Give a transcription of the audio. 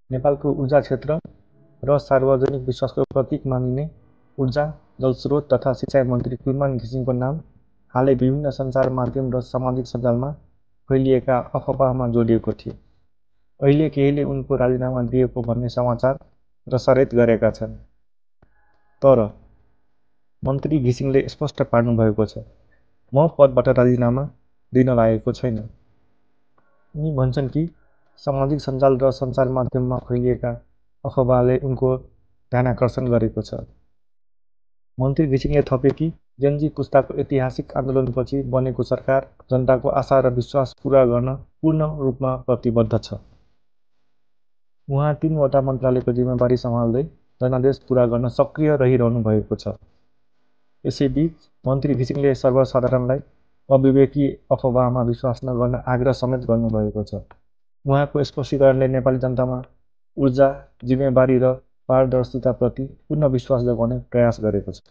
नेपालको ऊर्जा क्षेत्र र सार्वजनिक विश्वासको प्रतीक मानिने ऊर्जा, जलस्रोत तथा सिँचाइ मन्त्री कुलमान घिसिङको नाम हालै विभिन्न सञ्चार माध्यम र सामाजिक सञ्जालमा फैलिएका अफवाहमा जोडिएको थियो। अहिले केहीले उनको राजीनामा दिएको भन्ने समाचार प्रसारित गरेका छन्। तर मन्त्री घिसिङले स्पष्ट पार्नुभएको छ, म पदबाट राजीनामा दिन लागेको छैन। उनी भन्छन् कि सामाजिक सञ्जाल र सञ्चार माध्यममा फैलिएका अफवाहले उनको ध्यानाकर्षण गरेको छ। मन्त्री घिसिङले थपे कि जेनजी पुस्ताको ऐतिहासिक आन्दोलनपछि बनेको सरकार जनताको आशा र विश्वास पूरा गर्न पूर्ण रूपमा प्रतिबद्ध छ। उहाँ 3वटा मन्त्रालयको जिम्मेवारी सम्हाल्दै जनादेश पूरा गर्न सक्रिय रहिरहनु भएको छ। यसैबीच मन्त्री घिसिङले सर्वसाधारणलाई अविवेकी अफवाहमा विश्वास नगर्न आग्रह समेत गर्नुभएको छ। उहाँको स्पष्टीकरणले नेपाली जनतामा ऊर्जा, जिम्मेवारी र पारदर्शिताप्रति पूर्ण विश्वास जगाउने प्रयास गरेको छ।